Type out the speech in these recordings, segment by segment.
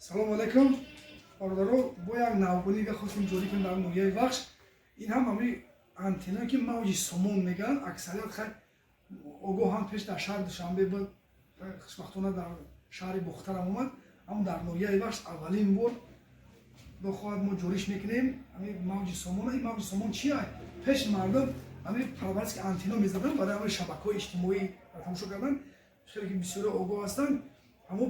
Салому алайкум, бародаро. Бо як навгонига хостем ҷорӣ кунем дар ноҳияи Вахш. Ин ҳам ҳамин антенное, ки мавҷи Сомон мегӯянд, аксарият хай огоҳам. Пеш дар шаҳри Душанбе буд, хушбахтона дар шаҳри Бохтарам омад, аммо дар ноҳияи Вахш аввалин бор бихоҳад мо ҷориш мекунем ҳамин мавҷи Сомона. Ин мавҷи Сомон чи ай? Пеш мардум ҳамин параболический антенна мезадан барои ҳамин шабакаҳои иҷтимоӣ тамошо кардан. Хеле ки бисёре огоҳ ҳастанд, аммо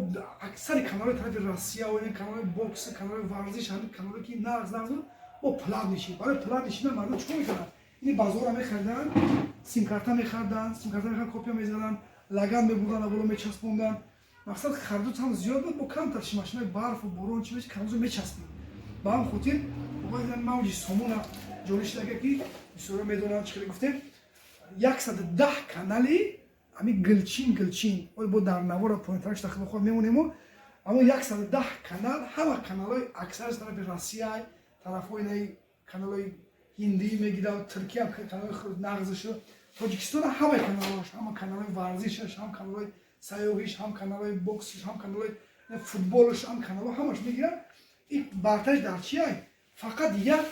аксари каналҳои тарафи Россия, каналҳои бокс, каналҳои варзиш, ҳамин каналҳое ки нағз нағз буд, бо платный шид. Барои платный шидан мардум чикор мекарданд? Ини базора мехариданд, симкарта мехариданд, симкарта мехариданд, копия мезаданд, лаган мебурданд, аболо мечаспонданд. Мақсад, харҷот ҳам зиёд буд, бо камтар машинаи барфу борон чи меши, каналҳо мечаспид. Ба ҳам хотир мавҷи Сомона ҷорӣ шидага, ки бисёре медонанд. Чӣ хеле гуфтем, 110 канали ҳамин гилчин гилчин ой бо дар навора поинтараш тахлохо мемонему, аммо 110 канал, ҳама каналҳои аксараш тарафи Россия, тарафҳои каналҳои ҳиндӣ мегирад, Туркия каналҳои нағзашу Тоҷикистона, ҳамаи каналҳош, ҳама каналҳои варзишаш, ҳам каналҳои сайёҳиш, ҳам каналҳои боксиш, ҳам каналҳои футболш, ҳам каналҳо ҳамаш мегирад. Ин бартариш дар чи ай? Фақат як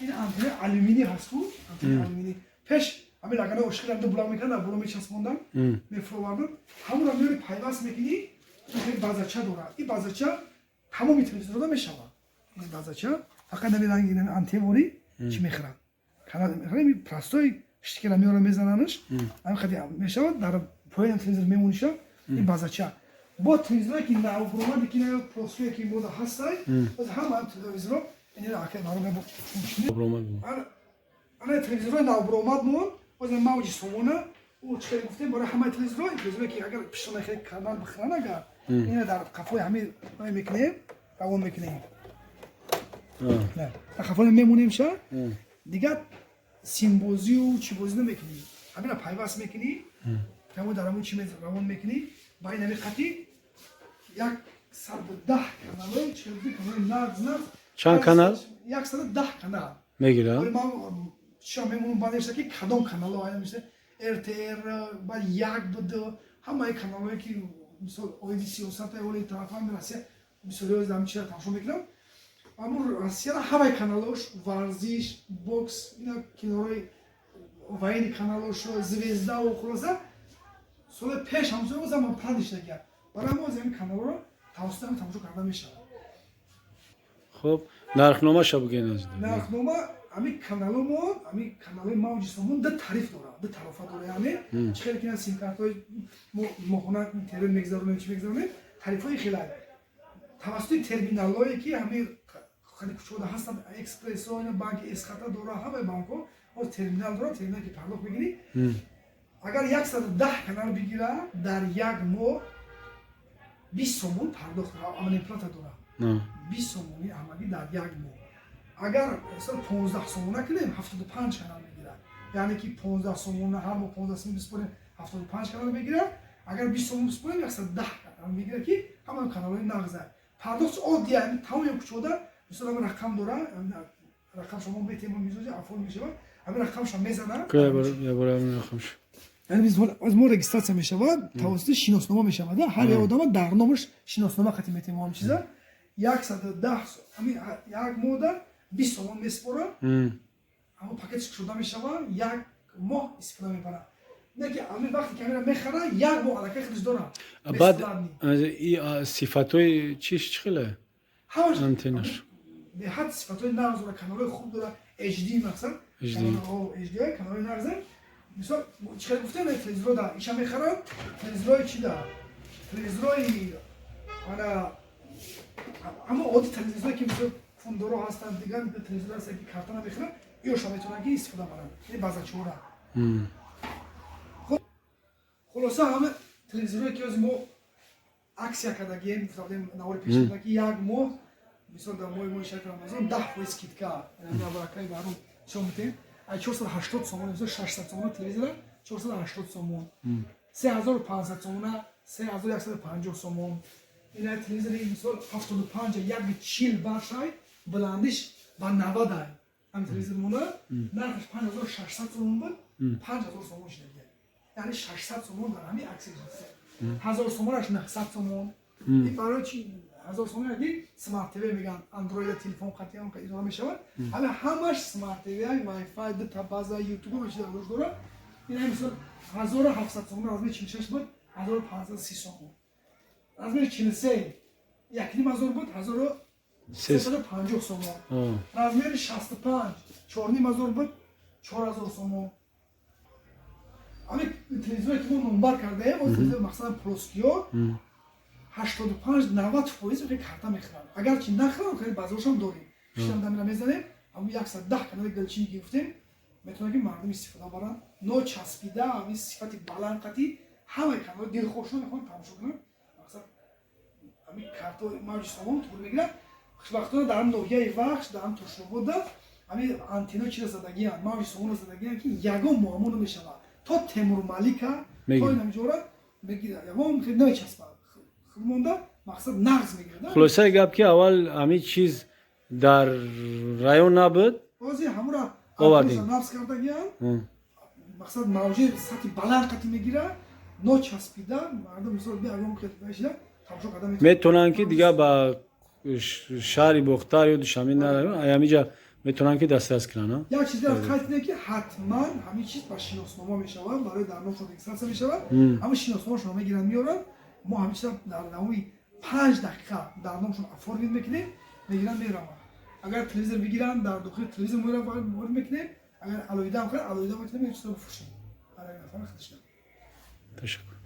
ин антеннаи алюминӣ ҳасту, антеннаи алюминӣ. Пеш ҳамин лаганаи ошиқи ду булақ мекарданд, боло мечаспонданд, мефуроварданд. Ҳамонро меёри, пайваст мекунӣ, базача дорад. Ин базача тамоми телевизорда мешавад. Ин базача фақат нами ранги антенвори чӣ мехӯрад, канал мехӯрад, простой штикера меёра, мезананаш, ҳамин қади мешавад, дар поёни телевизор мемониша ин базача. Бо телевизоре ки навбуромаде, ки плоское, ки мода ҳастай, ҳама телевизоро. Ана телевизорҳои навбуромад мон оза мавҷи Сомона ӯ чӣ хеле гуфтем, барои ҳамаи телевизорҳо, телевизоре ки агар пиштона хеле канал бихӯранд, агар ина дар қафои ҳамин мекунем, равон мекунем, дар қафои мемонем ша, дигар симбозию чӣ бозӣ намекунӣ, ҳамина пайваст мекунӣ, тамо дар ҳамон чи равон мекунӣ. Ба ин ҳамин хати 110 каналҳои каналҳои нағз нағз. Чанд канал? 110 канал. Мегирад. Ман чиа мемонам, банешта ки кадом каналҳо мисли РТР, баъд як буд, ҳамаи каналҳое ки мисол оиди сиёсата, оли тарафҳои Россия, бисёриҳо ҳамин чиза тамошо мекунам. Аммо Россияра ҳамаи каналҳош, варзиш, бокс, ина киноҳои военный каналҳош, Звездау, хулоса, соли пеш ҳамсоя замон платный шидагия. Барои мо ҳамин каналҳоро тавассути ҳамин тамошо карда мешавад. Хуб, нархномаша бигӯед аз. Нархнома ҳамин каналомон, ҳамин каналҳои мавҷи Сомон ду тариф дорад, ду тарофа дорад. Яъне чӣ хеле ки симкартҳои моҳона интернет мегзаронем, чӣ мегзаронем, тарифҳои хеле тавассути терминалҳое, ки ҳамин хеле кушода ҳастанд, экспрессо, банки Эсхата дора, ҳамаи банкҳо ҳоз терминал дорад. Терминал ки пардохт мекунӣ, агар 110 канал бигира, дар як моҳ 20 сомон пардохт, абонентплата дорад, 20 сомони ҳамагӣ дар як моҳ. Агар мисол 15 сомона кунем, 75 канал мегирад. Яъне ки 15 сомона, ҳар моҳ 15 сомон биспорем, 75 канал мегирад. Агар 20 сомон биспорем, 110 канал мегирад, ки ҳамаи каналҳои нағза. Пардохти оддия, тамоми кушода, мисол ҳамин рақам дора, рақам шумо метем, мизози афол мешавад, ҳамин рақамша мезанад. Яъне аз мо регистрация мешавад, тавассути шиноснома мешавад. Ҳар як одама дар номаш шиноснома қатӣ метем. Ҳам чиза 110, як моҳда 20 сомон месупорад, ҳамон пакетш кушода мешавад, як моҳ истифода мебарад. Не ки ҳамин вақте ки ҳамина мехара, як моҳ аллакай худаш дорад. Баъд сифатҳои чиш чӣ хеле? Ҳамаш антеннаш. Беҳад сифатҳои нағз дорад, каналҳои хуб дорад, HD мақсад. HD. HD каналҳои нағзе. Мисол, чӣ хеле гуфтем, телевизорро да иша мехарад, телевизорҳои чи да, телевизорҳои ана ҳама оддӣ телевизорҳое, ки мисол фундоро ҳастанд, дигар телевизор ҳастанд, ки карта намехӯранд, иёша метавонанд ки истифода баранд, ини базачора. Хулоса, ҳама телевизорҳое ки ҳозир мо акция кардагием, гуфтабудем навори пешина, ки як моҳ, мисол дар моҳи шарифи Рамазон 10% скидка баракаи барум нишон медиҳем. Ай 480 сомон, мисол 600 сомона телевизора 480 сомон, 3500 сомона 3150 сомон. Ина телевизори мисол 75, 1,40 баршай, баландиш ба 90 ай. Ҳамин телевизор мона нархаш 5600 сомон буд, 5000 сомон шидагия, яъне 600 сомон дар ҳамин акция. 1000 сомонаш 900 сомон. Ин барои чи? 1000 сомон ки смарт ТВ мегӯянд, андроид телефон қатъиан идора мешавад. Ҳама ҳамаш смарт ТВ, Wi-Fi, ду та база, YouTube ҳама чиз дар дорад. Ин ҳам мисол 1700 сомон, размери 46 буд, 1530 сомон. Размери 43 1500 буд, 1350 сомон. Размери 65 4500 буд, 4000 сомон. Ами телевизоре ки мо номбар кардаем, он телевизор мақсадан плоскиё 85-90% хеле карта мехӯранд. Агарчи нахӯранд, хеле баъзеҳошам дорем. Пиштам дамира мезанем, ҳамун 110 канали галчине ки гуфтем, метавонад ки мардум истифода баранд. Ночаспида, ҳамин сифати баланд қатӣ ҳамаи каналҳои дилхошро мехоҳанд тамошо кунанд. Мақсад ҳамин картаи мавҷи сомон тур мегирад. Хушбахтона дар ҳам ноҳияи Вахш, дар ҳам Тошробода ҳамин антеннаи чиро задагианд, мавҷи сомонро задагианд, ки ягон муаммо намешавад. То Темурмалика, то ин ҳамҷора мегирад. Ягон хеле намечаспад. Монда мақсад нағз мегирад. Хулосаи гап ки аввал ҳамин чиз дар район набуд, ҳозир ҳамура овардем, набз кардагианд. Мақсад мавҷи сатҳи баланд қатӣ мегирад, ночаспида мардум мисол ягон хеле тамошо карда метавонанд ки дигар ба шаҳри Бохтар ё Душанбе нараванд, ҳаминҷа метавонанд ки дастрас кунанд. Як чиз дигар қайд кунем ки ҳатман ҳамин чиз ба шиноснома мешавад, барои дар номшон регистратсия мешавад. Ҳамин шиносномашонро мегиранд, меоранд. Мо ҳамин чиза дар давоми 5 дақиқа дар номшон оформить мекунем, мегиранд, мераванд. Агар телевизор бигиранд, дар дохили телевизор ворид мекунем. Агар алоҳида ҳам кунанд, алоҳида мекунем, ин чизро бифурӯшем. Ҳар як нафар худаш. Ташаккур.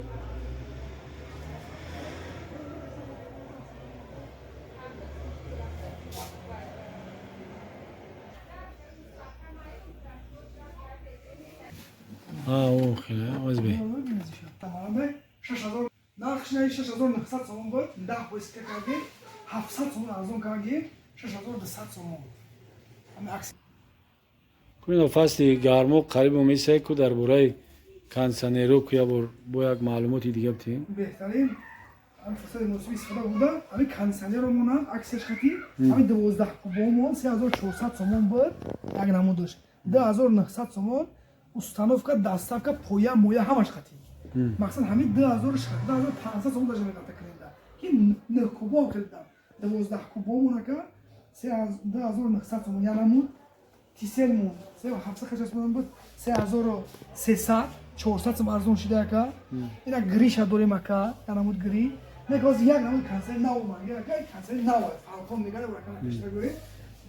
Хеле озбе. Нархш наи 6900 сомон буд, 10 фоиз ка кардем, 700 сомон арзон кардем, 6200 сомон. Кунино фасли гармо қариб омесае ку дар бораи кондиционеро ку як бор бо як маълумоти дига битем. Беҳтарин ҳам фурсати муносиби истифода буда, ҳамин кондиционеромонам аксияш хати ҳамин 12 кубомон 3400 сомон буд, як намудаш 2900 сомон, установка, доставка, поя, моя ҳамаш хати. Мақсад ҳамин 2500 сомон даже меғалта кунем, ки 9 кубом харидам, 12 кубомон ака 2900 сомон, як намуд тиселмон 3700 сомон буд, 3300, 400 сом арзон шуда ака. Ина гриша дорем ака, як намуд гри. Не ки як намуд кондиционер нав омад, ака кондиционер нав Фалкон мегӯянд, ака пештар гӯем.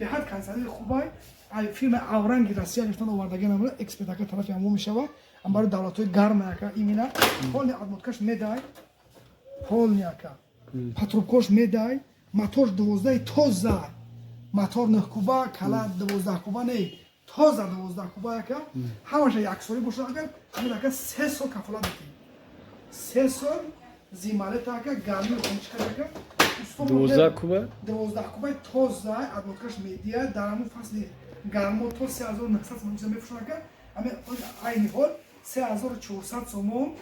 Беҳад кондиционери хубай, ай фирмаи Авранги Россия гирифтан овардаги намуда, эксперт ака тарафи ҳамо мешавад. Ам барои давлатҳои гарм ака имина полный обмоткаш медай, полный ака. Патрубкош медай, мотор 12 тоза. Мотор 9 куба, кала 12 куба не, тоза 12 куба ака. Ҳамаша яксолӣ бошад агар, ҳамин ака 3 сол кафолат медиҳем. 3 сол зималета ака, гармии хоничка ака. 12 куба? 12 куба тоза, обмоткаш медиҳад, дар ҳамон фасли гармо то 3900 сомон чиза мефурӯшанд ака. Ҳамин айни ҳол 3400 сомон,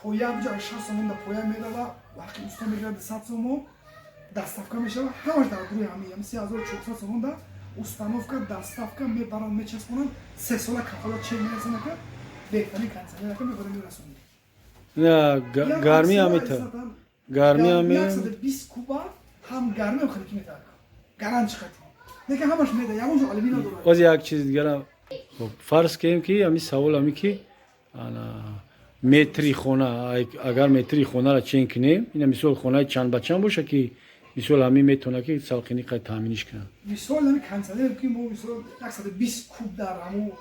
поя биҷа 6 сомон дар поя мерава, ҳаққи усто мегирад 200 сомон, доставка мешавад, ҳамаш дар гурӯҳи ҳамин, ҳамин 3400 сомон да установка, доставка мебаранд, мечаспонанд, 3 сола кафолат чек мерасанд ака, беҳтарин кондиционер ака мебаранд мерасонанд. На гармӣ ҳам мета. Гармӣ ҳам 120 куба ҳам гармӣ ҳам хеле метавад. Гарант чиқати. Лекин ҳамаш меда, ягон ҷо алюминий надорад. Боз як чиз дигарам. Хуб, фарз кунем ки ҳамин савол ҳамин ки ана метри хона, агар метри хонаро чен кунем, ина мисол хонаи чанд ба чанд боша ки мисол ҳамин метавонад ки салқинӣ қай таъминиш кунад. Мисол ҳамин кондиционер ки мо мисол 120 куб дар ҳамон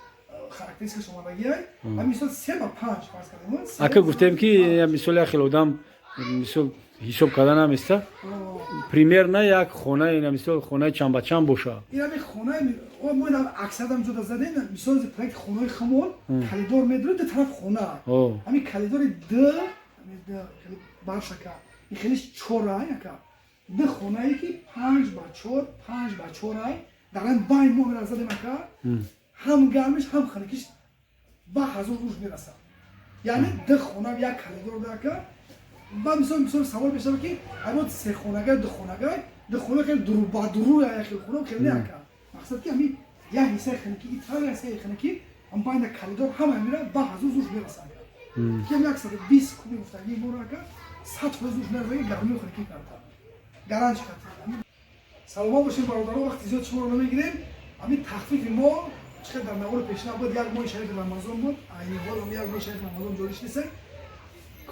характеристикаш омадагиай, ҳамин мисол 3 ба 5 фарз кардем. Ака гуфтем ки мисол як хел одам мисол ҳисоб карда наместа, примерно як хона, ина мисол хонаи чанд ба чанд боша. Ин ҳамин хонаи мо ин аксарам ҷода задем, мисол проект хонаи хумон коридор медорад, ду тараф хона. Ҳамин коридори д баршака, ин хеле чорай ака. Ду хонае ки 5 ба 4, 5 ба 4 ай, дар ин байн мо мера задем ака, ҳам гармиш ҳам хунукиш ба 1000 руш мерасад. Яъне ду хона як коридор да ака. Ба мисол савол мешавад ки ҳамон се хонагай, ду хонагай, ду хона хеле дуру ба дуру як хел хона хеле не ака. Мақсад ки ҳамин як ҳиссаи хунукӣ, ин тараф як ҳиссаи хунукӣ, ҳам байна коридор ҳама мера ба 1000 руш мерасад ака. Ки ҳам 120 куби гуфтагии моро ака 100% руш мерасад, гармию хунукӣ карда. Гарантия хати. Саломат бошед, бародаро, вақти зиёд шуморо намегирем. Ҳамин тахфифи мо чӣ дар навори пешина буд, як моҳи шарифи Рамазон буд, айни ҳол ҳам як моҳи шарифи Рамазон ҷорӣ шудиса,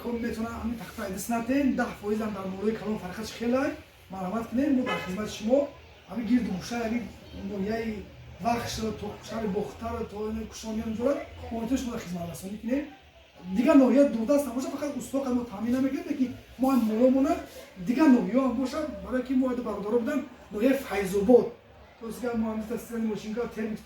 ком метавона ҳамин тахфиф айдис натем, 10%-ам дар молои калон фарқаш хелай. Марҳамат кунем, мо дар хизмати шумо. Ҳамин гирду гӯшаи ҳамин ноҳияи Вахш то шаҳри Бохтар, то Кушониён ҷора мо метавонем шумо хизматрасонӣ кунем. Дигар ноҳия дурдаст набошад, фақат устоқа мо таъмин намекунем, лекин мо ҳам моломона дигар ноҳияҳо ҳам бошад, барое ки мо бародаро будам ноҳияи Файзобод, то мо ҳам мошинка термикс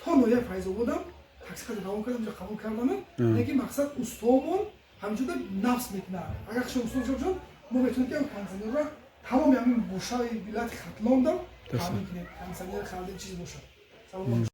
то ноҳияи Файзободам такси қадр равон кардам, инҷо қабул карданам, лекин мақсад устомон ҳаминҷода нафс мекунад. Агар шумо усто бошад, мо метавонем ки кондиционерро тамоми ҳамин гӯшаи вилояти Хатлондам таъмин кунем, кондиционер, холодильник, чиз бошад. Саломат.